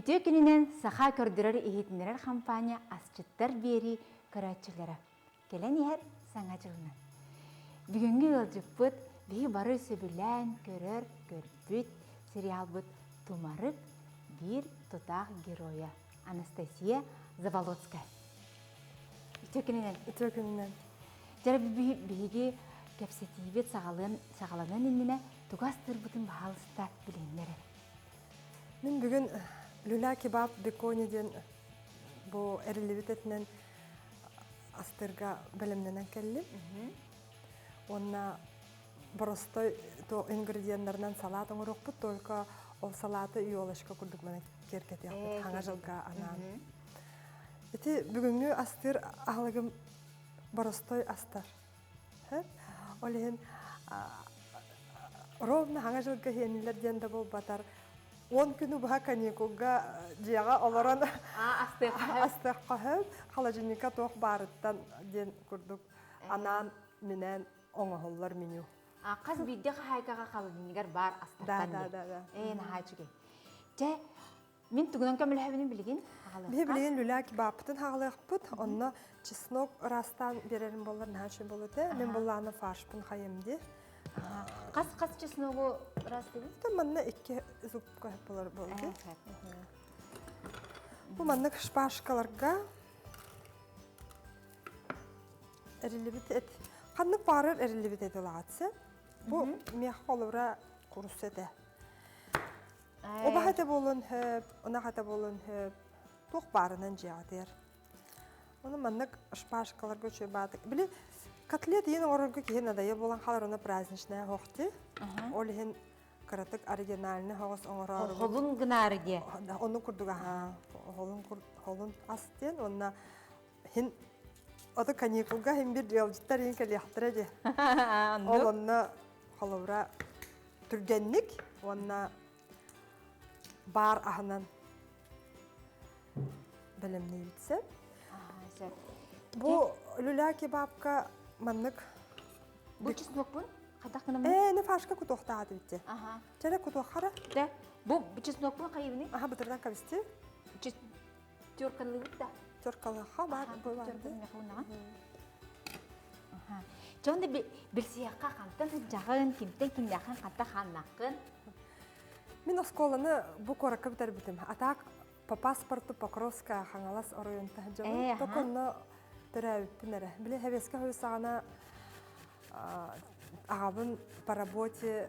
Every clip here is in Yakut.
Үтүө күнүнэн саха көрдөрөр-иһитиннэрэр хампаанньа асчыттар биэрии көрөөччүлэрэ. Кэлэн иһэр Саҥа дьылынан. Бүгүҥҥү ыалдьыппыт биһи бары сөбүлээн көрөр, көрбүт сериалбыт Тумарык биир тутаах геройа Анастасия Заболоцкая. Үтүө күнүнэн. Үтүө күнүнэн. Дьэ биһиги кэпсэтиибит саҕалыан саҕаланыан иннинэ тугу астыырбытын баһаалыста билиһиннэр эрэ. Мин бүгүн люля кебаб бекони диэн бу эриллибит этинэн астыырга бэлэмнэнэн кэллим. Уонна боростой то ингредиеннарынан салат оҥоруохпут, только ол салаты елочка курдук маны киэргэтиэхпит хаҥа дьылга анаан. Ити бүгүҥҥү астыыр аһылыгым боростой астар. Ол иһин ровно хаҥа дьылга иһиэннилэр диэн да буолбатар, 10 күнү быһа каникулга дьиэҕэ олорон астыахха сөп, холодильникка туох баарыттан диэн курдук анаан минээн оҥоһуллар меню. Хас биирдии хаһаайкаҕа холодильнигар баар астартан Да, да, да. Ээ, наһаа үчүгэй. Чэ, Мин тугунан көмөлөһөбүнүй билигин? Биһи билигин люля кебабпытын хаҕалыахпыт. Онно чеснок ыраастаан биэрэрим буоллар наһаа үчүгэй буолуо этэ. Мин буллаана фаршпын хайым дии. Хас хас чесногу ыраастыыбыт? Та манна икки зубка болар буолду. Бу маннык шпажкаларга эриллибит эт. Ханнык баарар эриллибит эт ылаҕатсы. Бу миэхэ холобура курус этэ. Убаһа этэ буолуон сөп, ынах этэ буолуон сөп, туох баарынан дьиэҕитигэр. Ону маннык шпажкаларга үчүгэй баатык. Били котлет иһин оҥорорго киһи надайа буолан хаалар, ону праздничная оһох дии. Ол иһин кыратык оригинальный соҕус оҥороору. Холун гынаары диэ. Ону курдук аһаа, холун холун ас диэн уонна хин ото каникулга хин бир ыалдьыттар иһин кэлиэхтэрэ дии. Ол онно холобура түргэнник уонна баар аһынан бэлэмниибит сөп. Сөп. Бу люля кебабка маннык Бу чеснокпун хайдах гынамын? Ээ, не фаршка кутуохтаах этибит. Аха. Чэрэ кутуоххара. Да. Бу чеснокпун хайыбыный? Аха, бытырдан кабисти. Теркалыыбыт да. Теркалыха бар бу бар. Дьон да билсиэххэ хантан сылдьаҕын, кимтэн кимнээххин ханта хааннааххын? Мин оскуоланы бу куоракка бүтэрбитим. А так по паспорту Покровская Хаҥалас оройуонта сылдьабын. Только онно төрөөбүппүн эрэ. Били Хэбиэскэ хойу саҕана аҕабын по работе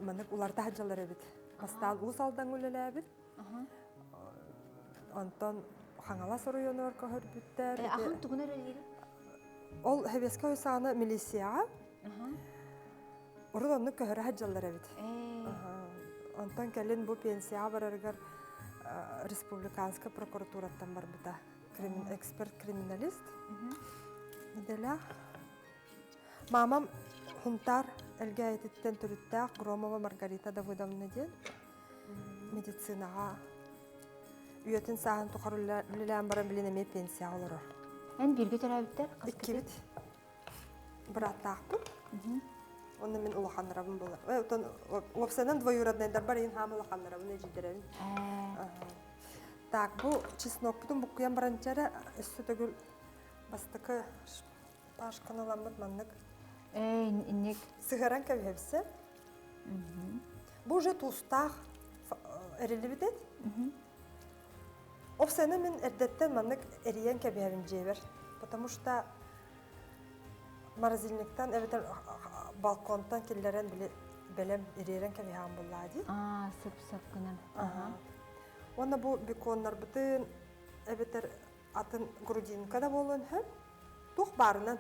маннык уларта сылдьаллар эбит. Бастаан Уус Алдаҥҥа үлэлээбит. Онтон Хаҥалас оройуонугар көһөрбүттэр. Ахан тугун эрэлиир? Ол Хэбиэскэ саҕана милицияҕа урут оннук көһөрө сылдьаллар эбит. Онтон кэлин бу пенсияҕа барарыгар республиканскай прокуратураттан барбыта. Эксперт-криминалист идэлээх. Мамам Хунтаар Элгээйититтэн төрүттээх Громова Маргарита Давыдовна диэн медицинаҕа үйэтин сааһын тухары үлэлээн баран билин эмиэ пенсияҕа олорор. Эн бииргэ төрөөбүттэр? Иккибит. Бырааттаахпын. Онно мин улаханнарабын буолар. Оттон уопсайынан двоюроднайдарбар иһин хаам улаханнарабын эдьиийдэрэбин. Так, бу чеснокпутун буккуйан баран чэрэ өссө төгүл бастакы Пашканы ыламмыт маннык. Ээ, инник. Сыһыаран кэбиһэбисэ. Бу уже туустаах эриллибит эт. Офсены мин эрдэттэн маннык эрийэн кэбиһэбин дьиэбэр. Потому что морозильниктан эбэтэр балконтан киллэрэн били бэлэм ириэрэн кэбиһэҕин буллаа дии. Аа, сып-сып гынан. Уонна бу беконнарбытын эбэтэр атын грудинка да буолуон сөп. Туох баарынан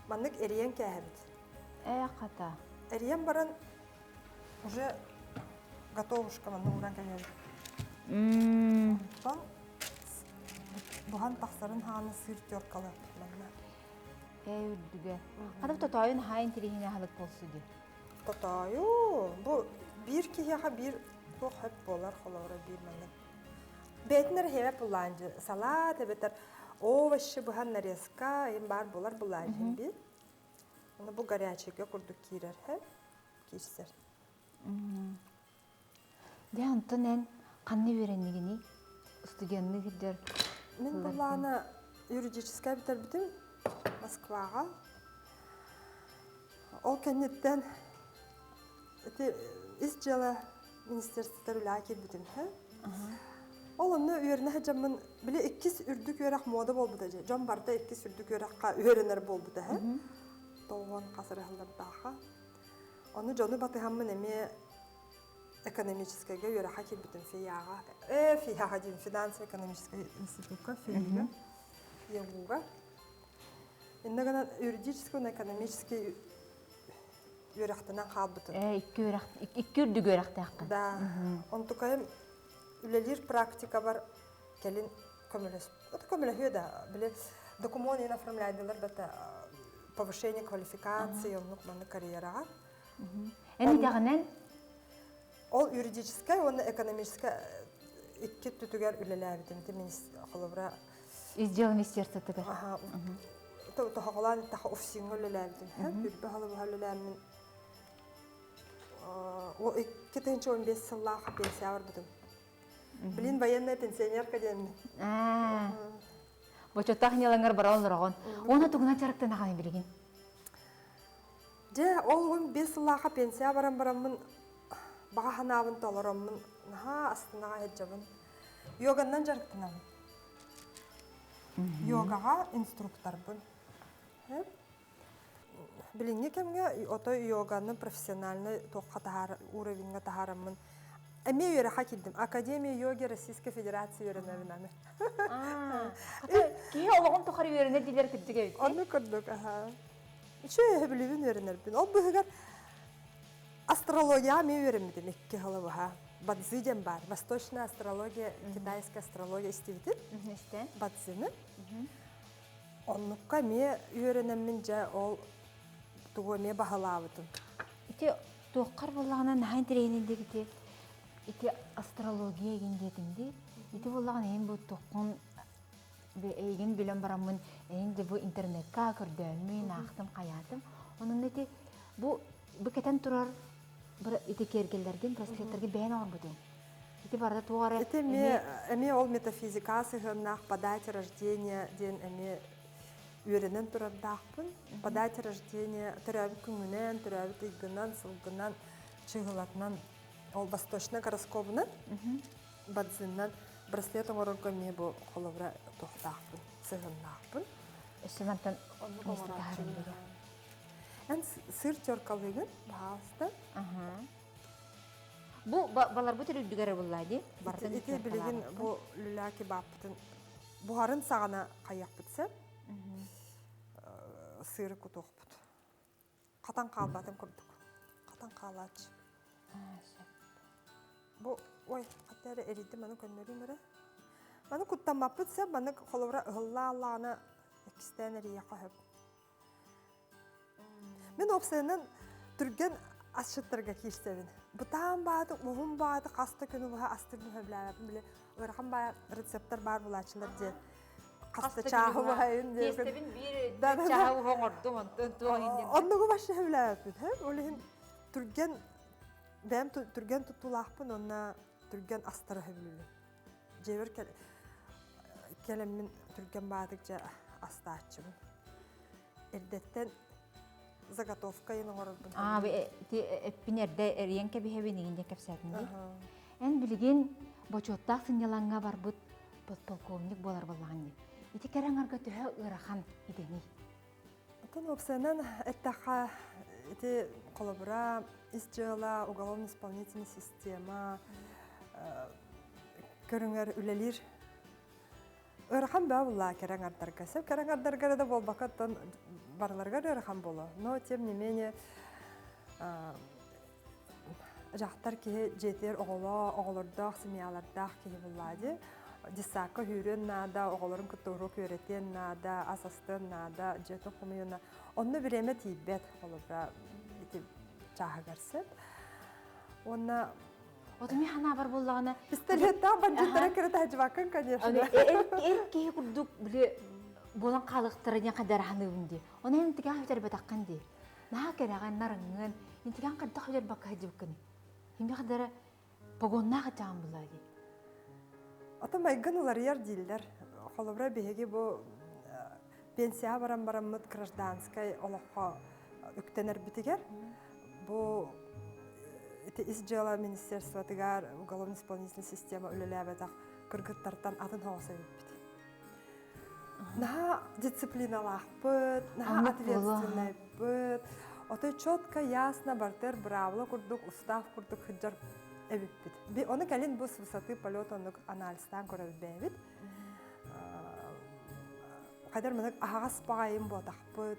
маннык эрийэн кээһэбит. Ээ, хата. Эрийэн баран уже готовушка манна ууран кэбиһэбит. Онтон буһан тахсарын хааны сыр теркалыахпыт манна. Ээ, үрдүгэ. Хата тотоойун хаайын интириэһинэ аһылык буолсу дии. Тотоойу. Бу биир киһиэхэ биир туох хөп буолар холобура биир маннык Бэйэтин эрэ иһиэбэт буллаан салат эбэтэр овощи быһан нарезка им баар буолар буллаан иһин биир. Ону бу горячийга курдук киирэр һэ киирсэр. Дьэ онтон эн Ханна үөрэннигиний? Студенныы сылдьар Мин сылларгын. былаана юридическай бүтэрбитим Москваҕа. Ол кэнниттэн ити ис дьыала министерствотыгар үлэҕэ киирбитим. Ол онно үөрэнэ сылдьаммын, били иккис үрдүк үөрэх муода буолбута дьэ. Дьон барыта иккис үрдүк үөрэххэ үөрэнэр буолбута һэ. Тоҕуон хас эрэ сыллардаахха. Ону дьону батыһаммын эмиэ экономическайга үөрэххэ киирбитим ФИА-ҕа. ФИА-ҕа диэн финансово-экономическай институкка, ФИИ-га, ЕГУ-га. Иннэ гынан юридический уонна экономический үөрэхтэнэн хаалбытым. Икки үөрэх, икки үрдүк үөрэхтээххин. Да. Онтукайым үлэлиир практикабар кэлин көмөлөс. Это көмөлөһүө да, били докумуон иһин оформляйдылар да повышение квалификации, оннук маннык карьераҕа. Эн идэҕинэн? Ол юридическай уонна экономическай икки өттүтүгэр үлэлээбитим. Ити холобура Ис дьыала министерствотыгар. Тоһоҕолоон эттэххэ УФСИН-ҥа үлэлээбитим. Үрбэ халыбыһа үлэлээммин 2015 сыллаах пенсия барбытым. Блин, военная пенсионерка диэммин. Бочуоттаах ньылаҥар бара олороҕун. Уонна тугунан дьарыктанаҕын билигин? Дьэ, ол 15 сыллаахха пенсия баран бараммын баҕа санаабын толороммун наһаа астынаҕа сылдьабын. Йоганнан дьарыктанабын. Йогаҕа инструкторбын. Билиҥҥи кэмҥэ отой йоганы профессиональнай туохха таһаар уровеньҥа таһаараммын эмиэ үөрэххэ киирдим. Академия йоги Российской Федерации үөрэнэбин аны. Киһи олоҕун тухары үөрэнэр дииллэр кырдьык эбит. Оннук курдук, аха. Үчүгэй өһөбүлүбүн үөрэнэрбин. Ол быһыгар астрологияҕа эмиэ үөрэммитим икки сылы быһа. Бадзи диэн баар. Восточная астрология, китайская астрология истибитим. Истэн. Бадзины. Оннукка эмиэ үөрэнэммин дьэ ол тугу эмиэ баһылаабытым. Ити туоххар буоллаҕына наһаа интэриэһинэйдик ити ити астрология игин диэтим дии. Ити буоллаҕына эйин бу туоххун эйигин билэн бараммын эйин де бу интернекка көрдөөммүн аахтым хайаатым. Онон ити бу бу кэтэн турар ити киэргэллэргин браслеттаргын бэйэн оҥорбутуҥ. Ити барыта туох эрэ Ити эмиэ эмиэ ол метафизикаҕа сыһыаннаах по дате рождения диэн эмиэ үөрэнэн турардаахпын. По дате рождения төрөөбүт күҥҥүнэн, төрөөбүт ыйгынан, сылгынан, чыыһылатынан ол восточный гороскобунан бадзиннан браслет оҥорорго эмиэ бу холобура туохтаахпын, сыһыаннаахпын. Өссө мантан миэстэ таһааран Эн сыр теркалыыгын, баһаалыста. Бу баларбыт үрдүгэр эрэ буллаа дии. Барытын Ити билигин бу люля кебабпытын буһарын саҕана хайыахпыт сөп. Сыыры кутуохпут. Хатан хаалбатын курдук. Хатан хаалааччы. Бу ой, хатта эрэ эрийдим, маны көннөрүүм эрэ. Маны куттаммаппыт сөп, маны холобура ыһыллаа аллаҕына иккистээн эрийиэххэ сөп. Мин уопсайынан түргэн асчыттарга киирсэбин. Бытаан бааты, уһун бааты хас да күнү быһа астыырбын сөбүлээбэппин. Били ыарахан баайа рецептэр баар булааччылар диye. Хас да чааһы баайын диye. Тиэстэбин биир чааһы уһун оҥордум, онтон туох иһин. Оннугу вообще сөбүлээбэппин. Ол иһин түргэн бэйэм түргэн туттуулаахпын уонна түргэн астара сөбүлүүбүн. Дьиэбэр кэлэммин түргэн баатык дьэ астааччыбын. Эрдэттэн заготовка иһин оҥорорбун. Аа, эппин эрдэ эрийэн кэбиһэбин игин диэн кэпсээтин дии. Эн билигин бочуоттаах сынньалаҥҥа барбыт подполковник буолар буоллаҕын дии. Ити кэрэ аҥарга төһө ыарахан идэний? Оттон уопсайынан эттэххэ, ити холобура ис дьыала, уголовно-исполнительная система көрүҥэр үлэлиир ыарахан баа буллаа кэрэ аҥардарга. Сөп кэрэ аҥардарга да буолбакка, оттон барыларыгар ыарахан буолуо. Но тем не менее дьахтар киһи дьиэтигэр оҕолоо, оҕолордоох, семьялардаах киһи буллаа дии. Детсадка үүрүөн наада, оҕолорун кытта уруок үөрэтиэн наада, ас астыан наада, дьиэтин хомуйуон наада. Онно бириэмэ тиийбэт, холобура, ити чааһыгар сөп. Уонна Вот ми ханаабар буоллаҕына пистолеттаах бандьыыттара кыра таһдьыбаккын, конечно. Эр киһи курдук били буолан хаалыахтара диэн хадараһаныыбын дии. Оны эн тигээн бүтэрбэтэххин дии. Наһаа кэрэҕин, нарыҥҥын, интигээн хайдах бүтэрбэккэ сылдьыбыккыный? Кимиэхэ да эрэ погоннаах ачаан булаа дии. Ото майгын уларыйар дииллэр. Холобура биһиги бу пенсияҕа баран бараммыт гражданскай олоххо үктэнэрбитигэр бу ити ис дьыала министерствотыгар уголовно-исполнительная система үлэлээбэтэх кыргыттартан атын соҕус эбиппит. Наһаа дисциплиналаахпыт, наһаа ответственнайбыт. Отой четко, ясно бартер быраабыла курдук, устав курдук сылдьар эбиппит. Би ону кэлин бу с высоты полета оннук анализтаан көрөбүт бэйэбит. Хайдар мынык аһаҕас баҕайым буотахпыт.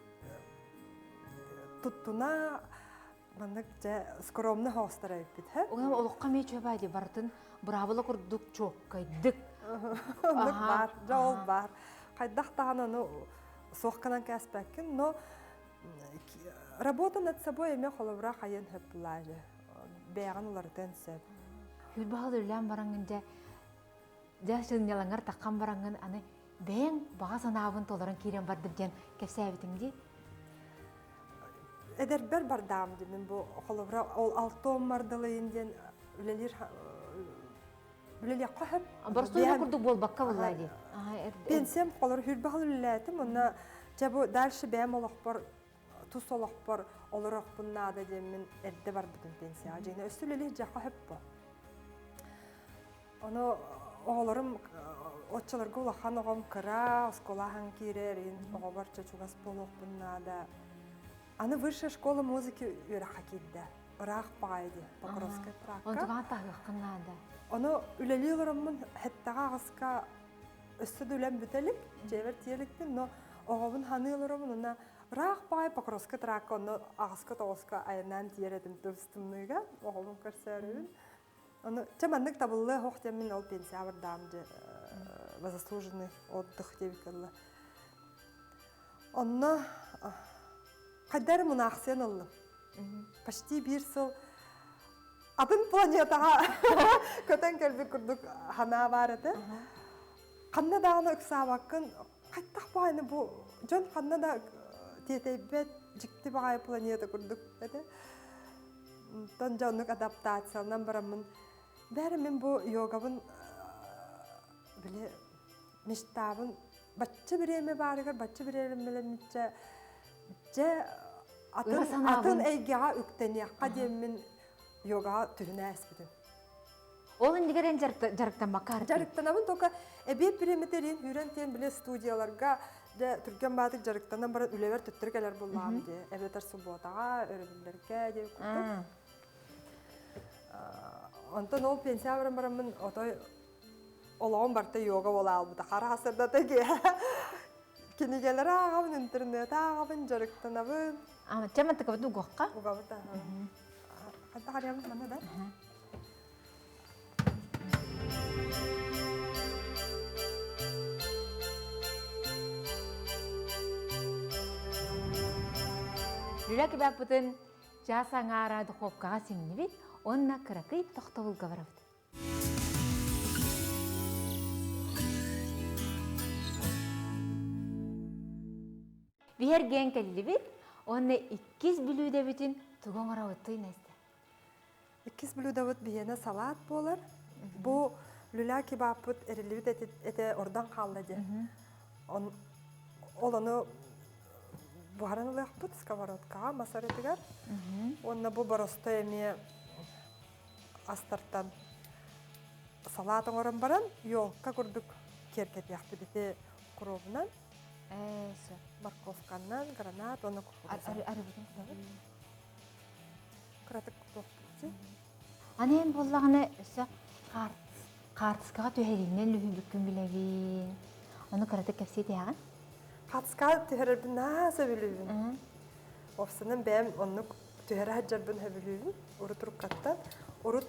Туттуна маннык дьэ скромно хоостор эбиппит. Ону олоххо эмиэ үчүгэй дии барытын быраабыла курдук чуоккайдык. Оннук баар, дьэ ол баар. Хайдах даҕаны ону суох гынан кээспэккин, но работа над собой эмиэ холобура хайыан сөп булаажы. Бэйэҕин уларытыан сөп. Хүрбаһыл үлээн бараҥҥын дьэ дьэ сынньалаҥар таххан бараҥҥын аны бэйэҥ баҕа санаабын толорон киирэн бардым диэн кэпсээбитиҥ дии. Эдэрбэр бардаам дии бу холобура ол алтон мардалайын диэн үлэлиир үлэлиэххэ сөп. Боростуой курдук буолбакка буолла дии. Пенсиям холор хүрбэхэл үлэлээтим уонна дьэ бу дальше бэйэм олохпор тус олохпор олорохпун наада диэммин эрдэ барбытым пенсияҕа дьиҥэ өссө үлэлиир дьиэххэ сөп бо. Ону оҕолорум оччолорго улахан оҕом кыра, оскуола аһан киирэр, оҕобор чучугас буолуохпун наада. Аны высшая школа музыки үөрэххэ киирдэ. Ыраах баҕайы дии, Покровскай тракка. Онтугаҕа таһыаххын наада. Ону үлэлии олороммун хэттэҕэ аҕыска өссө да үлэм бүтэ илик, дьиэбэр тиийэ иликпин, но оҕобун ханыы олоробун уонна ыраах баҕайы Покровскай тракка онно аҕыска тоҕуска айаннаан тиийэр этим тымныыга оҕобун көрсөөрүбүн. Ону чэ маннык табыллыа суох диэммин ол пенсия бардаам дьэ заслуженный отдых диэбиккэ дылы. Онно хайда эрэ мунаахсыйан ыллым. Почти биир сыл атын планетаҕа көтөн кэлбит курдук санаа баар этэ. Ханна даҕаны ыксаабаккын, хайдах баҕайыны бу дьон ханна да тиэтэйбэт дьикти баҕайы планета курдук этэ. Онтон дьэ оннук адаптацияланан бараммын бээрэ мин бу йогабын били мечтабын бачча бириэмэ баарыгар бачча бириэмэлэммиччэ дьэ атын атын эйгэҕэ үктэниэххэ диэммин йогаҕа түһүнэ эспитим. Ол иннигэр эн дьарыктаммакка Дьарыктанабын только эбиэт бириэмэтэрин үүрэн тиэн били студияларга дьэ түргэн баатык дьарыктанан баран үлэбэр төттөрү кэлэр буллаҕым дии эбэтэр субботаҕа өрөбүллэргэ диэн курдук онтон ол пенсия баран бараммын отой олоҕум барыта йога буола аалбыта хара сырдата кинигэлэри ааҕабын интернети ааҕабын дьарыктанабын Чэ мантыкабыт угуохха угабыт Ханта харыйабыт манна да Үлэ кебаппытын чаас аҥаара духовкаҕа симнибит уонна кыракый тохтобулга барабыт. Биһэргээн кэллибит уонна иккис бүлүүдэбитин тугу оҥоробуттуй Настя? Иккис блюдобут биһиэнэ салаат буолар. Бу люля кебабпыт эриллибит этэ ордон хаалла диэн. Ол ону буһаран ылыахпыт сковородкаҕа мас арыытыгар. Уонна бу боростой эмиэ астартан салаат оҥорон баран елка курдук киэргэтиэхпит ити укробунан, морковканан, гранат уонна кукуруза. Арыбытын кутабыт. Кыратык кутуохпут. Аны эн буоллаҕына өссө хаартыскаҕа түһэриинэн лүһүйбүккүн билэбин. Ону кыратык кэпсии түһэҕин? Хаартыскаҕа түһэрэрбин наһаа сөбүлүүбүн. Уопсанан бэйэм оннук түһэрэ сылдьарбын сөбүлүүбүн. Урут уруккаттан. Урут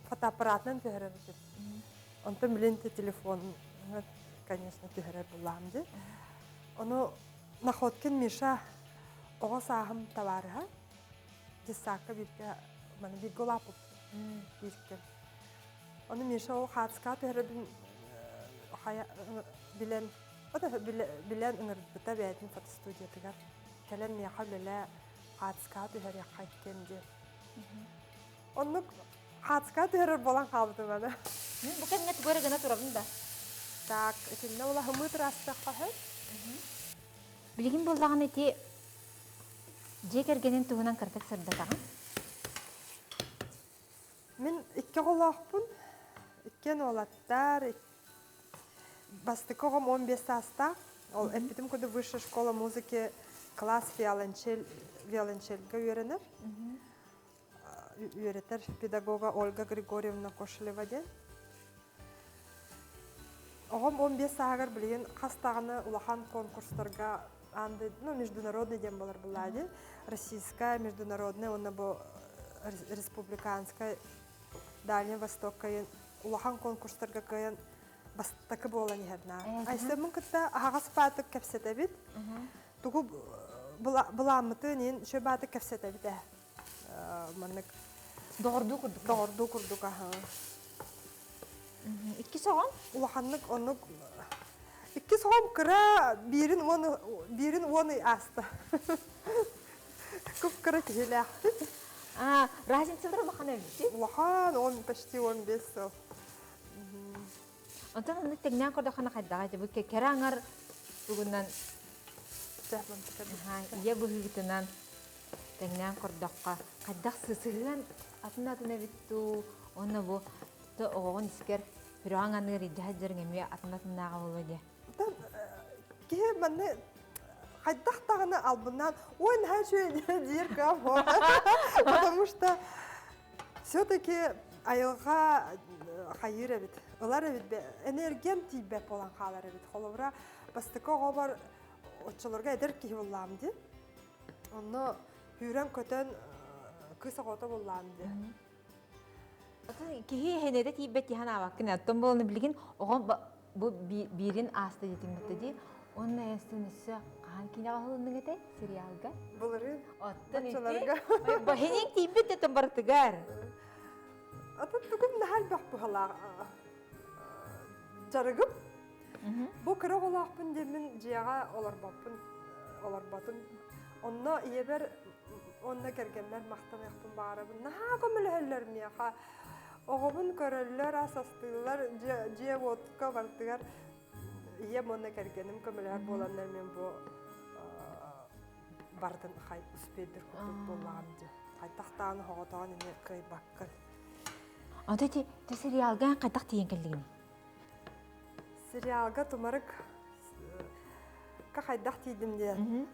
фотоаппаратынан түһэрэр этим. Онтон билин телефон, конечно, түһэрэр буллаҕым дии. Ону Находкин Миша оҕо сааһым табаарыһа. Детсадка бииргэ маны бииргэ улааппыппыт бииргэ. Ону Миша ол хаацкаа түһэрэрбин хайа билэн билэн ыҥырбыта бэйэтин фотостудиятыгар. Кэлэн миэхэ үлэлээ хаацкаа түһэриэххэ иккиэн диэн. Оннук. Хаацка түһэрэр буолан хаалбытым аны. Мин бу кэмҥэ тугу эрэ гына турабын да. Так, итиннэ улаһымыы тураастахха сөп. Билигин буоллаҕына ити дьиэ кэргэнин туһунан кыратык сырдатаҕын. Мин икки оҕолоохпун. Иккиэн уолаттар. Бастакы оҕом 15 саастаах. Ол эппитим курдук высшая школа музыки класс виолончель виолончельга үөрэнэр. Үөрэтэр педагога Ольга Григорьевна Кошелева диэн. Оҕом 15 сааһыгар билигин хас даҕаны улахан конкурстарга аан ну, международный диэн буолар булаа Российская, международная уонна бу республиканскай Дальний Востокка улахан конкурстарга кыайан бастакы буолан иһэр наа. Айсеммын кытта аһаҕас баатык кэпсэтэбит. Тугу былааммытын иин үчүгэй баатык кэпсэтэбит ээ. Маннык Доҕордуу курдук. Доҕордуу курдук аһа. Иккис оҕоҥ? Улаханнык оннук иккис оҕом кыра биирин уон биирин уон ый ааста. Кып-кыра киһилээхпит. А, разницалара улахан эбит. Улахан, он почти 15 сыл. Онтон оннук тэҥнээн көрдөххүнэ хайдаҕай бу кэрэ аҥар тугунан ийэ быһыытынан тэҥнээн көрдөххө хайдах сысыһыан атын атын эбит дуу уонна бу оҕоҕун искэр сүрэҕиҥ аныыр илдьэ сылдьарыҥ эмиэ атын атыннааҕа буолуо диэ. Киһи манны хайдах даҕаны албыннаан ой наһаа үчүгэй диир кыам потому что все-таки айылҕа хайыыр эбит ылар эбит энергиям тиийбэт буолан хаалар эбит холобура бастакы оҕобор оччолорго эдэр киһи буллаам дии онно сүүрэн-көтөн кыыс оҕото буллаам дии Киһи эһэнэтэ тиийбэт тиһэн аабаккын оттон буолан билигин оҕом бу биирин ааста диэтиҥ дии уонна эстин өссө хаһан киинэҕэ уһулуннуҥ этэй сериалга былырыын оттон ити баһиниҥ тиийбит да барытыгар атын тугум наһаа элбэх быһалаах дьарыгым бу кыра оҕолоохпун диэммин дьиэҕэ олорбоппун олорботум онно ийэбэр уонна кэргэммэр махтаныахпын баҕарабын наһаа көмөлөһөллөр миэхэ оҕобун көрөллөр ас астыыллар дьиэ уотка барытыгар ийэм уонна кэргэним көмөлөһөр буоланнар мин бу барытын хай успейдир курдук буоллаҕым дии хайдахтаан оҕотоон эмиэ кыайбаккын Ата ити те сериалга хайдах тиийэн кэллигиний? Сериалга тумарык ка хайдах тиийдим диэн.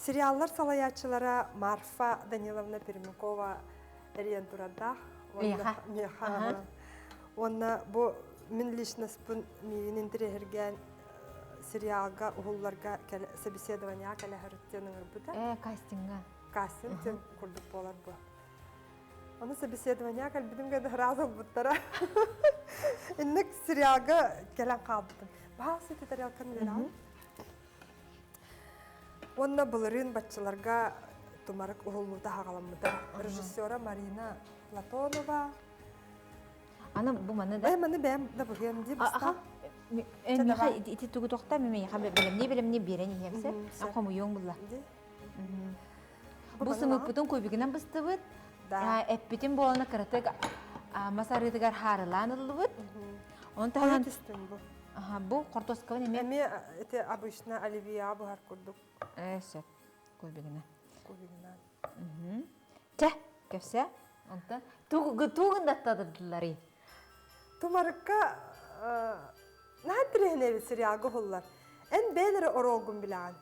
Сериаллар салайааччылара Марфа Даниловна Пермякова эрийэн турардаах. Миэхэ. Уонна бу мин личностьпын миигин интэриэһиргээн сериалга уһулларга собеседованиеҕа кэлэ сырыт ыҥырбыта. Э, кастиҥҥа. Кастинг диэн курдук буолар бу. Ону собеседование кэлбитим гэнэ сразу ылбыттара. Инник сериалга кэлэн хаалбытым. Баһаалыста ити тарелканы үөрэҕин. Уонна былырыын баччаларга тумарык уһуллуута хаҕаламмыта. Режиссера Марина Платонова. Аны бу маны да. Э, маны бэйэм да быһыам дии Аха. Миха ити тугу тохта миха бэлэмни бэлэмни биэрэн иһиэм сеп. Хомуйуоҥ булла. Бу сымыппытын кубигынан быстыбыт. Эппитин буолана кыратык мас арыытыгар хаарылаан ыллыбыт. Оны таһынан түстүм бу. Аха, бу хортуоскабын эмиэ. Эмиэ ити обычно оливье буһар курдук. Э, сөп. Кубигынан. Кубигынан. Чэ, кэпсэ. Онтон тугун даттадылларый? Тумарыкка наһаа интэриэһинэй сериалга уһуллар. Эн бэйэн эрэ оруолгун билэҕин.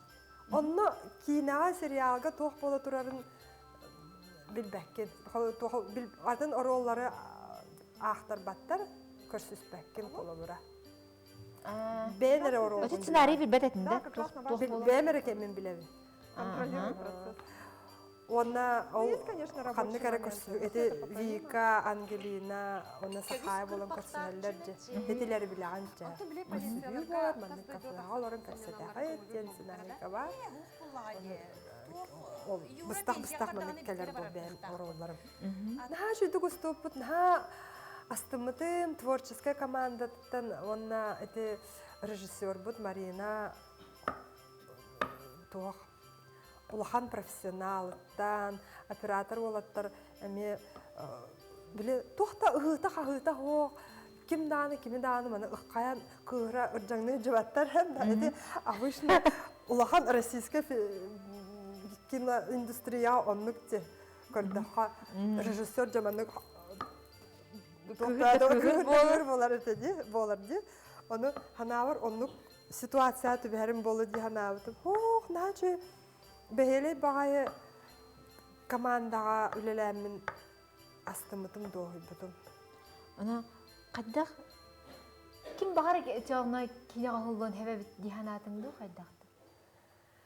Онно киинэҕэ, сериалга туох буола турарын билбэккин. Атын оруоллары аахтарбаттар, көрсүспэккин холобура. Бэйэн эрэ оруолгун Өтө сценарий билбэт этин да? Бэйэм эрэ кэммин билэбин. Уонна ол ханнык эрэ көрсүһүү ити Вика, Ангелина уонна Сахаайа буолан көрсүһэллэр дьэ. Итилэри билэҕин дьэ. Көрсүһүү буолар, маннык кафеҕа олорон кэпсэтэҕит диэн сценарийга баар. Ол быстах-быстах маннык кэлэр буол бэйэм оруолларым. Наһаа үчүгдүк устуоппут, наһаа астыммытым творческай командаттан уонна ити режиссербут Марина туох улахан профессионалыттан, оператор уолаттар эмиэ Били туох да ыһыыта-хаһыыта суох, ким даҕаны кими даҕаны маны ыххайан кыыһыра ырдьаҥныы дьыбаттар да ити обычно улахан российскай киноиндустрия оннук ти көрдөххө режиссер дьаманнык кыыһыр буолар этэ дии буолар дии ону ханаабар оннук ситуация түбэһэрим буолу дии санаабытым ох наачы бэһиэлэй баҕайы командаҕа үлэлээммин астыммытым дуоһуйбутум Аны хайдах ким баҕар чоҕно киинэҕэ уһуллуон хэбэбит дии санаатыҥ дуу хайдах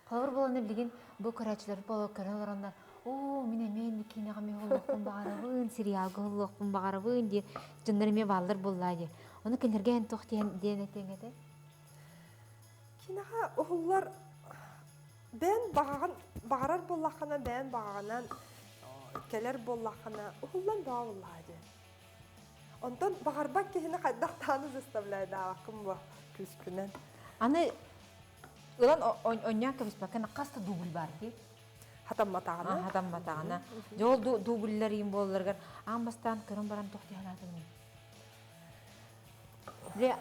Холобур буолан билигин бу көрөөччүлэр буола көрөн олороннор оо мин эмиэ инник киинэҕэ эмиэ уһуллуохпун баҕарабын сериалга уһуллуохпун баҕарабын диye дьоннор эмиэ бааллар буоллаа дии ону кинилэргэ эн туох диэн диэн этиэҥ этэй Киинэҕэ уһуллар бэйэн баҕаҕын баҕарар буоллаххына бэйэн баҕаҕынан кэлэр буоллаххына уһуллан баҕа буоллаҕа дии. Онтон баҕарбат киһини хайдах даҕаны заставляйдаабаккын буо күүскүнэн. Аны ылан онньоон кэбиспэккэ хас да дубль баар дии. Хатамматаҕына. Хатамматаҕына. Дьэ ол дубльлар иин буолларыгар аан бастаан көрөн баран туох дии санаатыҥ Дьэ,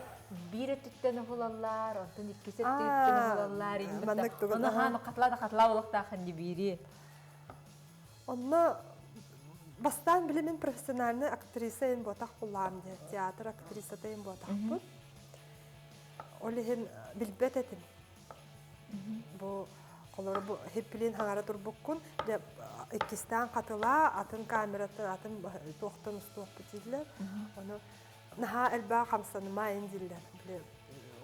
биир өттүттэн уһулаллар, онтон иккис өттүттэн уһулаллар. Маннык тугун. Ону хаан хатла да хатла олохтаахын ди биири. Онно бастаан били мин профессиональный актриса ин буотах буллаам диye, театр актрисата ин буотахпын. Ол иһин билбэт этим. Бу холоро бу хиппилин хаҥара турбуккун, дьэ иккистээн хатылаа, атын камераттан, атын туохтан устуохпут дииллэр. Ону наһаа элбэх хамсаныма ин дииллэр. Били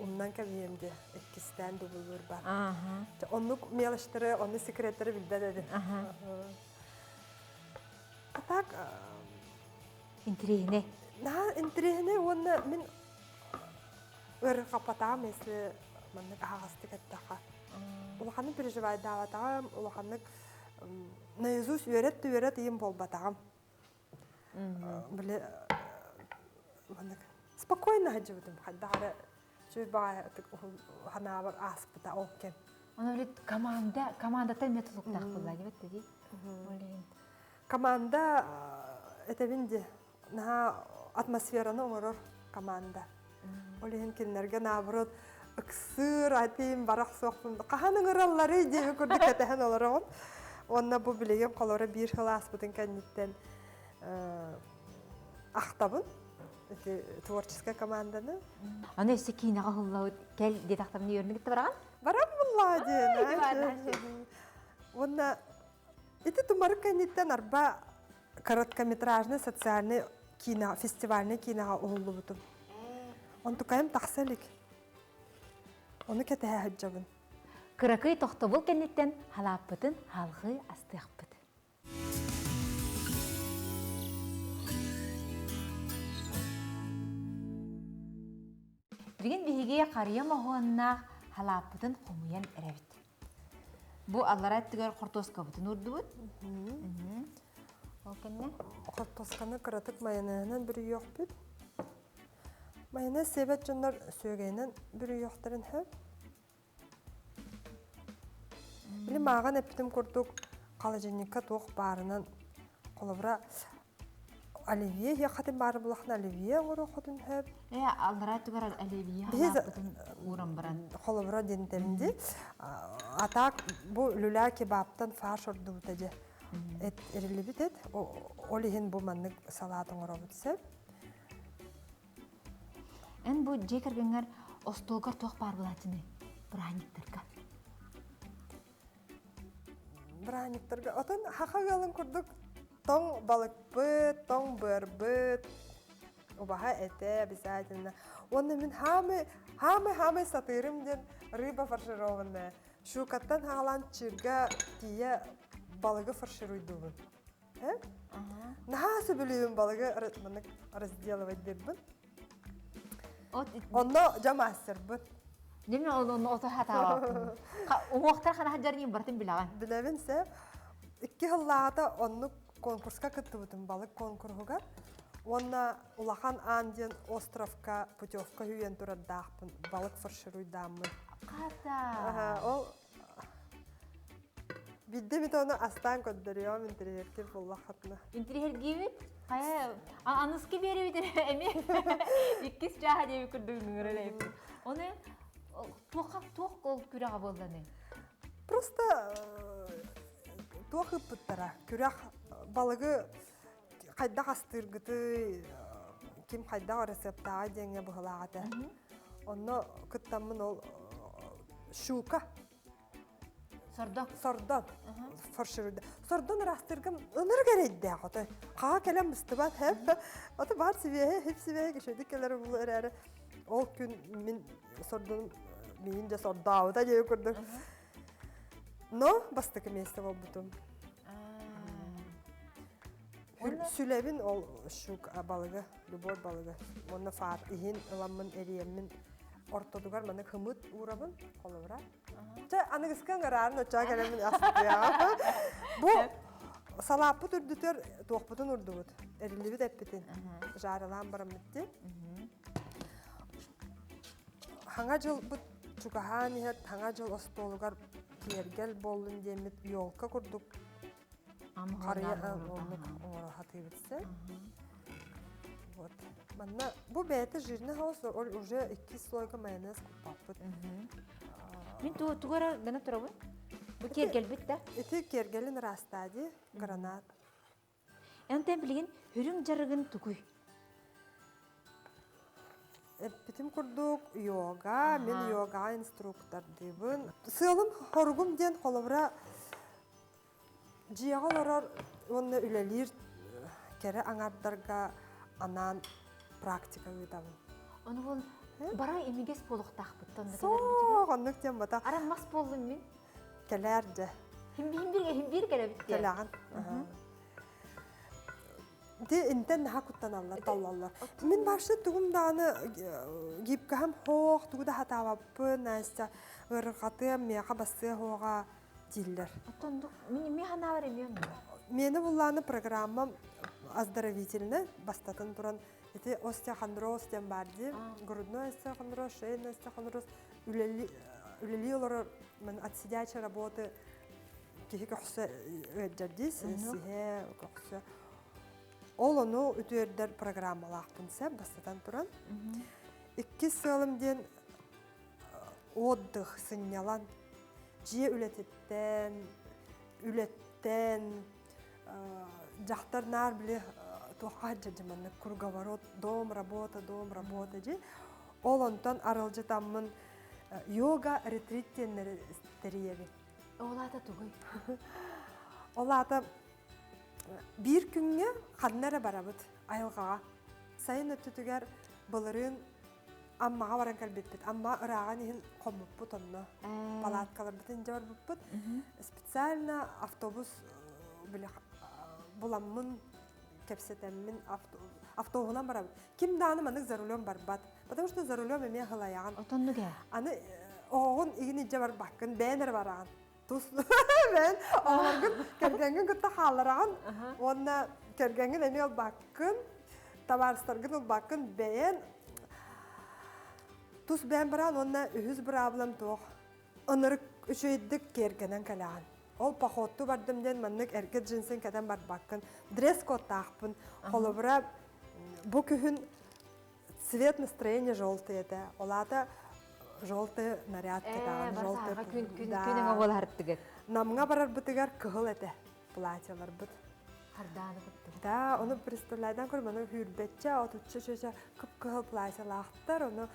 умнан кэбиһиэм диye иккистээн дубллуур бар. Оннук мелочтары, онну секреттэри билбэт этим. А так Интириэһинэй. Наһаа интириэһинэй уонна мин ыарырҕаппатаҕым, если маннык аһаҕастык эттэххэ. Улаханнык переживайдаабатаҕым, улаханнык наизусть үөрэт да үөрэт ыйым буолбатаҕым. Били маннык спокойно сылдьыбытым хайдах эрэ үчүгэй баҕайы санаабар ааспыта ол кэм. Ону били команда, командаттан эмиэ тутулуктаах буолла диэбит дии. Команда этэбин дии наһаа атмосфераны оҥорор команда. Ол иһин кинилэргэ наоборот ыксыыр, атиим барах суохпун хаһан ыҥыралларый диэби курдук кэтэһэн олороҕун. Уонна бу билигин холоро биир сыл ааспытын кэнниттэн ахтабын ити творческай команданы. Аны өссө киинэҕэ уһуллабыт кэл диэтэхтэринэ үөрнэ кытта бараҕын? Баран буллаа диэн. Уонна ити тумарык кэнниттэн арба короткометражный социальный киинэ фестивальный киинэҕэ уһуллубутум. Онтукайым тахса илик. Ону кэтэһэ сылдьабын. Кыракый тохтобул кэнниттэн халааппытын халҕыы астыахпыт. Билигин биһиги харыйа моһуоннаах халааппытын хомуйан эрэбит. Бу аллара өттүгэр хортуоскабытын уурдубут. Ол кэннэ Хортуосканы кыратык майонеһынан бүрүйүөхпүт. Майонез сиэбэт дьоннор сүөгэйинэн бүрүйүөхтэрин сөп. Били мааҕын эппитим курдук холодильникка туох баарынан холобура Оливье иһиэххитин баар булахна оливье оҥоруоххутун сөп. Э, аллараа түгэр оливье халааппытын ууран баран. Холобура диэнтэбин дии. А так бу люля кебабтан фарш ордубута дьэ. Эт эриллибит эт. Ол иһин бу маннык салаат оҥоробут сөп. Эн бу дьиэ кэргэҥҥэр остуолгар туох баар буолааччыный? Бырааһынньыктарга. Бырааһынньыктарга отон хаха ыалын курдук тоҥ балыкпыт, тоҥ быарбыт, убаһа этэ обязательно. Уонна мин хаамый, хаамый, хаамый сатыырым диэн рыба фаршированная. Щукаттан хаалаан чыырга тиийэ балыгы фаршируйдуубун. Э? Наһаа сөбүлүүбүн балыгы маннык разделывать диирбин. Онно дьэ мастербын. Дemi onu ото хатаабаппын. Уҥуохтар ханаһа дьарньын барытын билэҕин. Билэбин сэ. Икки сыллааҕыта оннук конкурска кыттыбытым балык конкурһугар. Уонна Улахан Аан диэн островка путевка үүйэн турардаахпын балык фаршируйдааммын. Хата. Ол. Бидде мит оны астаан көрдөрүөм интириһэргиир буоллаххытына. Интириһэргиибит? Хайа аныски биэрэбит эмиэ иккис чааһа диэби курдук ыҥырар эбиппит. Оны туохха туох ол күрэҕэ буолланый? Просто туох ыппыттара күрэх балыгы хайдах астыыргытый ким хайдах ырысыаптааҕа диэҥҥэ быһылаах этэ. Онно кыттаммын ол щука Сордо. Сордон. Фаршируйда. Сордон ыраастыргым ынырык эрэйдээх отой. Хаҕа кэлэн быстыбат хэп. Ото баар сибиэһэ, хип сибиэһэ кишэдик кэлэр булу эрээри. Ол күн мин сордон миин дьэ сордообута диэ курдук. Но бастакы место болбутум. Сүлэбин ол щук балыгы, любой балыгы. Онно фар иһин ыламмын эриэммин ортотугар маны хымыт уурабын холобура. Чэ, аныгыска ыҥыраарын оччоҕо кэлэммин астыаҕым. Бу салааппыт үрдүтүгэр туохпутун урдубут, эриллибит эппитин жарылаан бараммыт дии. Хаҥа дьылбыт чугаһаан иһэр таҥа дьыл остуолугар киэргэл буоллун диэммит елка курдук харыйа оннук оҥоро сатыыбыт сэ. Вот. Манна бу бэйэтэ жирный хаус уже икки слойга майонез куппаппыт. Мин тугу эрэ гына турабын. Бу киэргэлбит да? Ити киэргэлин ыраастаа дии, гранат. Энтэн билигин үрүҥ дьарыгын тугуй? Эппитим курдук йога, мин йога инструктордыыбын. Сыалым хоругум диэн холобура Дьиэҕэ олорор уонна үлэлиир кэрэ аҥардарга анаан практика ыытабын. Ону ол бара имигэс буолуохтаахпыттан Суох, оннук диэн бата. Ара мас буоллум мин. Кэлээр дьэ. Хим биир кэлэбит диэн. Кэлэҕин. Ди интен наһаа куттаналлар, толлоллор. Мин вообще тугум даҕаны гибкаһым хоох, тугу да хатаабаппын, Настя, ыарырҕатыам, миэхэ бассыа хоҕа дииллэр. Оттон мин эмиэ санаабар эмиэ оннук. Миэнэ буллааны программам оздоровительный бастатан туран ити остеохондроз диэн баар дии. Грудной остеохондроз, шейный остеохондроз үлэли үлэлии олорор от сидячей работы киһи көхсө ыалдьар дии, сиһэ көхсө. Ол ону үтүөрдэр программалаахпын сөп бастатан туран. Иккис сыалым диэн отдых, сынньалаҥ, дьиэ үлэтиттэн, үлэттэн дьахтар наар били туохха сылдьар маннык круговорот дом работа дом работа дии ол онтон арылдьытаммын йога ретрит диэннэри тэрийэбин Ол аата тугуй? Ол аата биир күҥҥэ ханна эрэ барабыт айылҕаҕа. Сайын өттүтүгэр былырыын Аммаҕа баран кэлбиппит. Амма ырааҕын иһин хоммуппут онно. Палаткаларбытын дьэ барбыппыт. Специально автобус били буламмын кэпсэтэммин автобуһунан барабыт. Ким даҕаны маннык за рулем барбат. Потому что за рулем эмиэ хылайаҕын. Отоннук ээ. Аны оҕоҕун игин илдьэ барбаккын, бэйэн эрэ бараҕын. Тус бэйэн оҕолоргун кэргэҥҥин кытта хааллараҕын уонна кэргэҥҥин эмиэ ылбаккын, табаарыстаргын ылбаккын, бэйэн тус бэйэн бараан уонна үһүс быраабылам туох ынырык үчүгэйдик киэргэнэн кэлэҕин. Ол походту бардым диэн маннык эргэ джинсин кэтэн барбаккын. Дресс-кодтаахпын. Холобура, бу күһүн цвет настроения желтый этэ. Ол аата желтый наряд кэтэҕин. Желтый күн күн күн өҥө буолаһартыгыт. Намҥа барарбытыгар кыһыл этэ платьеларбыт. Хардааны куттубут. Да, ону представляйдан көр, маны хүрбэтчэ, отучча чөчө кып-кыһыл платьелаахтар, ону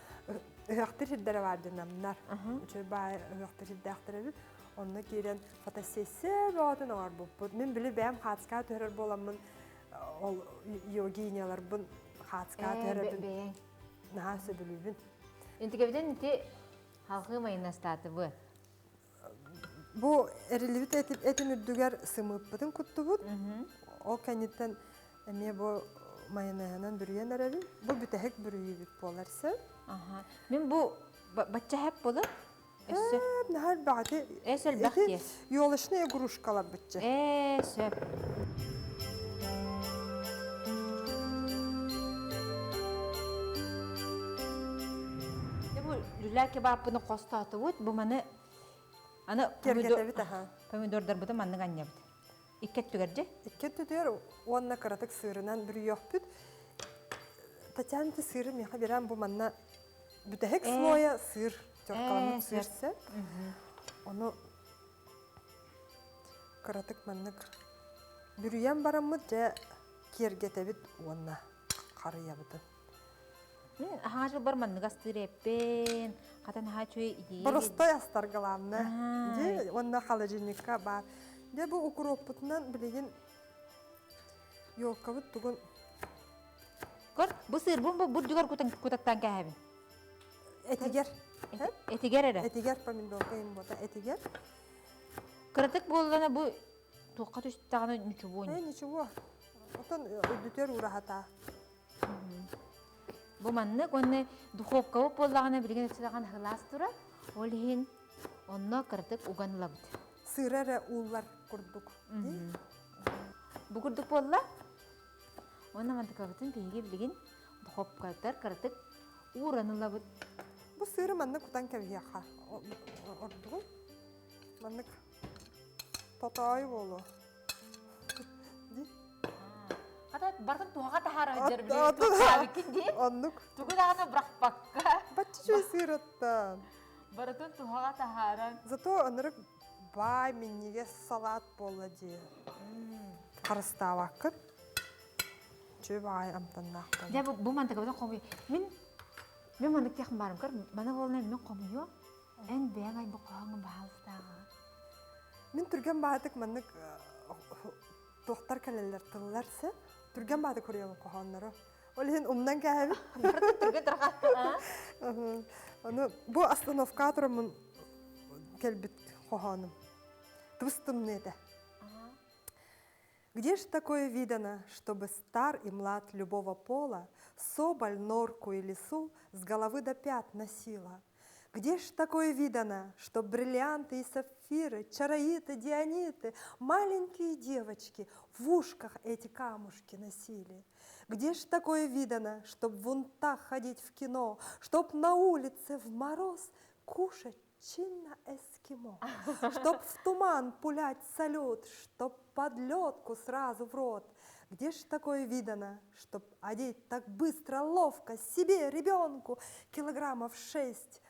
ыһыахтыр сирдэрэ бар намнар. Үчүгэй баай ыһыахтыр сирдээхтэр эбит. Онно киирэн фотосессия бөҕөтүн оҥорбуппут. Мин били бэйэм хаацкаа түһэрэр буоламмын, ол йогиняларбын хаацкаа түһэрэбин. Бэйэҥ. Наһаа сөбүлүүбүн. Интикэбитин ити халхыы майынастаатыбы. Бу эриллибит этин үрдүгэр сымыыппытын куттубут. Ол кэнниттэн эмиэ бу майонеһынан бүрүйэн эрэбин. Бу бүтэһик бүрүйүүбүт буолар сөп. Мин бу бачча хэп болор. Өссө. Наһаа элбэҕи. Эс элбэх диэ. Елочные игрушкалар бычча. Ээ, сөп. Бу люля кебаппыны хостоотубут. Бу маны. Аны Киэргэтэбит аха. Помидордарбытын маннык анньабыт. Икки өттүгэр дьэ? Икки өттүгэр уонна кыратык сыырынан бүрүйүөхпүт. Татьяна ити сыыры миэхэ биэрэн бу манна бүтэһик слоя сыыр теркаламмыт сыыр сөп. Ону кыратык маннык бүрүйэн бараммыт дьэ киэргэтэбит уонна харыйабытын. Мин аһаҥа дьылбар маннык астыыр эппин, хата наһаа үчүгэй идея. Боростой астар главное. Дьэ уонна холодильникка баар. Дьэ бу укроппутунан билигин елкабыт тугун Көр, бу сыырбын бу бурдугар кутаттаан кээһэбин. Этигэр. Этигэр эрэ. Этигэр помидорка им бота этигэр. Кыратык буоллана бу туохха түстэҕинэ ничего. Э, ничего. Отон үрдүтүөр ураһата. Бу маннык уонна духовкабыт буоллаҕына билигин өссө даҕаны сылаас турар. Ол иһин онно кыратык уган ылабыт. Сыыра эрэ ууллар курдук. Бу курдук буолла. Уонна мантыкабытын биһиги билигин духовкатыгар кыратык ууран ылабыт. Бу сыыры маннык кутан кэбиһиэххэ ордугун. Маннык тотоойу буолуо. Хата бартын туһаҕа таһаара сылдьар билигин дии. Оннук. Тугу даҕаны бырахпакка. Бачча үчүгэй сыыраттан. Барытын туһаҕа таһааран. Зато ынырык баай минньигэс салаат буолла дии. Харыстаабаккын. Үчүгэй баай амтаннаах буолла. Дьэ бу мантыкабытын хомуй. Мин мин маннык диэх баарым көр маны буолна мин хомуйуом. Эн бэйэҥ айбыт хоһооҥҥун баһаалыстааҕа. Мин түргэн баатык маннык туохтар кэлэллэр тыллар сэ түргэн баатык хоруйабын хоһооннору. Ол иһин умнан кээһэбин. Түргэн тарҕаата. Ону бу остановка тураммын кэлбит хоһоонум. Тыбыс тымныы этэ. Где ж такое видано, чтобы стар и млад любого пола соболь, норку и лису с головы до пят носила? Где ж такое видано, что бриллианты и сапфиры, чароиты, дианиты, маленькие девочки в ушках эти камушки носили? Где ж такое видано, чтоб в унтах ходить в кино, чтоб на улице в мороз кушать чинно эскимо, чтоб в туман пулять салют, чтоб подлетку сразу в рот? Где ж такое видано, чтоб одеть так быстро, ловко себе, ребенку, килограммов 6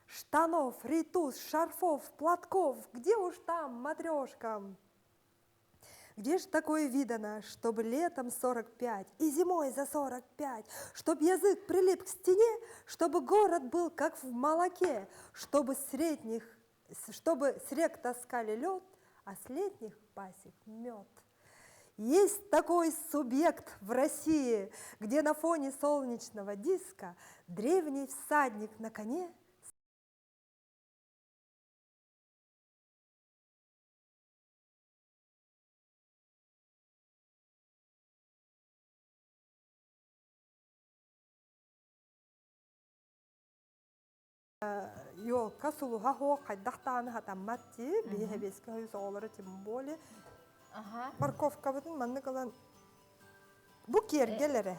штанов, ритуз, шарфов, платков, где уж там матрешка? Где ж такое видано, чтобы летом 45 и зимой за 45, чтоб язык прилип к стене, чтобы город был как в молоке, чтобы средних, чтобы с рек таскали лед, а с летних пасек мед. Есть такой субъект в России, где на фоне солнечного диска древний всадник на коне Елка сулуһа суох хайдах даҕаны хатаммат дии, биһи сэбиэскэй союз оҕолоро тем более. Морковкабытын маннык ылан бу киэргэл эрэ,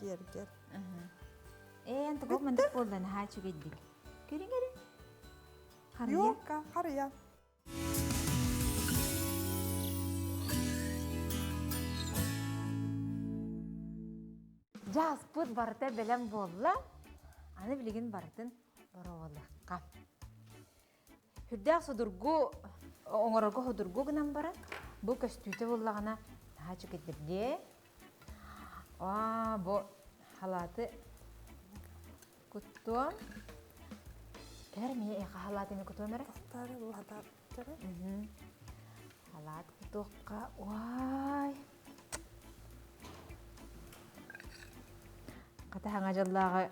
киэргэл. Ээ, антыгов маннык буолла наһаа үчүгэйдик. Көрүҥ эрэ. Харыйа. Елка, харыйа. Дьааспыт барыта бэлэм буолла. Аны билигин барытын боруобалыахха. Сүрдээх судургу оҥорорго судургу гынан баран, бу көстүүтэ буоллаҕына наһаа үчүгэйдирдиэ. Аа, бу халааты Куттуом. Кэр мие эха халаат эми кутуом эрэ. Тахтары латар. Халаат кутуохха. Уай. Хата хаҥа дьыллааҕы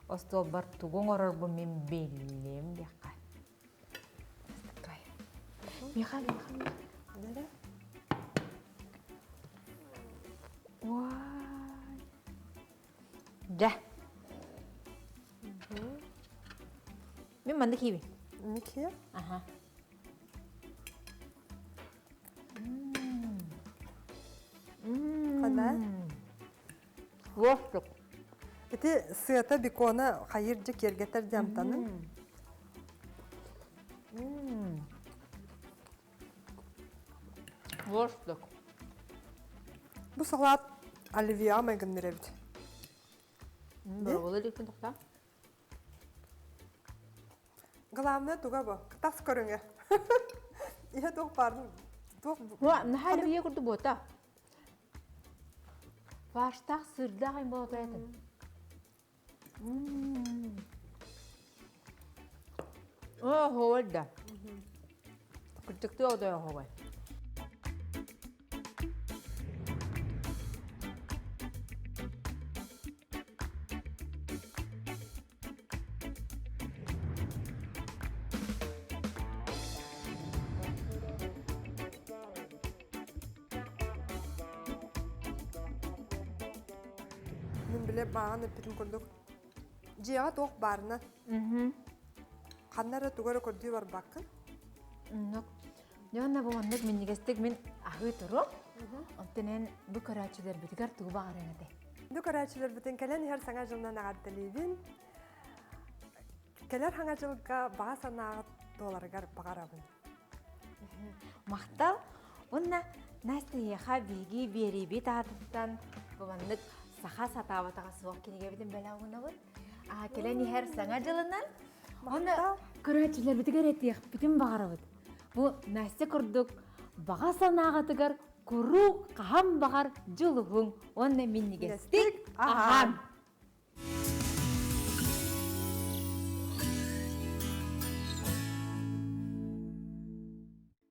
остуолбар тугу оҥорорбун мин биллим диэххэ. Миха, миха, миха. Уай. Дьэ. Мин маннык киибин. Никия? Аха. Хана? Лостук. Ити сыата бекона хайыр дьэ киэргэтэр дьамтанын. Воздух. Бу салат оливье майгынныр эбит. Боруобалыы иликпин тоқта. Главное туга бу. Тас көрүҥэ. Иһэ туох баарын туох Наһаа оливье курдук буота. Фарштаах сырдаах им болото этим. Оо, оһуобай да. Кырдьыктыы оҕото оһуобай. Мин билэ бааҕын эппитим курдук дьиэҕэ туох баарына ханна эрэ тугу эрэ көрдүү барбаккын. Оннук. Дьэ уонна бу маннык минньигэстик мин аһыы туруом. Оттон эн бу көрөөччүлэрбитигэр тугу баҕарыаҥ этэй? Бу көрөөччүлэрбитин кэлэн иһэр саҥа дьылынан эҕэрдэлиибин. Кэлэр саҥа дьылга баҕа санааҕыт туоларыгар баҕарабын. Махтал уонна Настя эйиэхэ биһиги биэриибит аатыттан бу маннык саха сатаабатаҕа суох кинигэбитин бэлэх уунабыт. Аа, кэлэн иһэр саҥа дьылынан уонна көрөөччүлэрбитигэр этиэхпитин баҕарабыт. Бу Настя курдук баҕа санааҕытыгар куруук хаһан баҕар дьулуһуҥ уонна минньигэстик аһаан!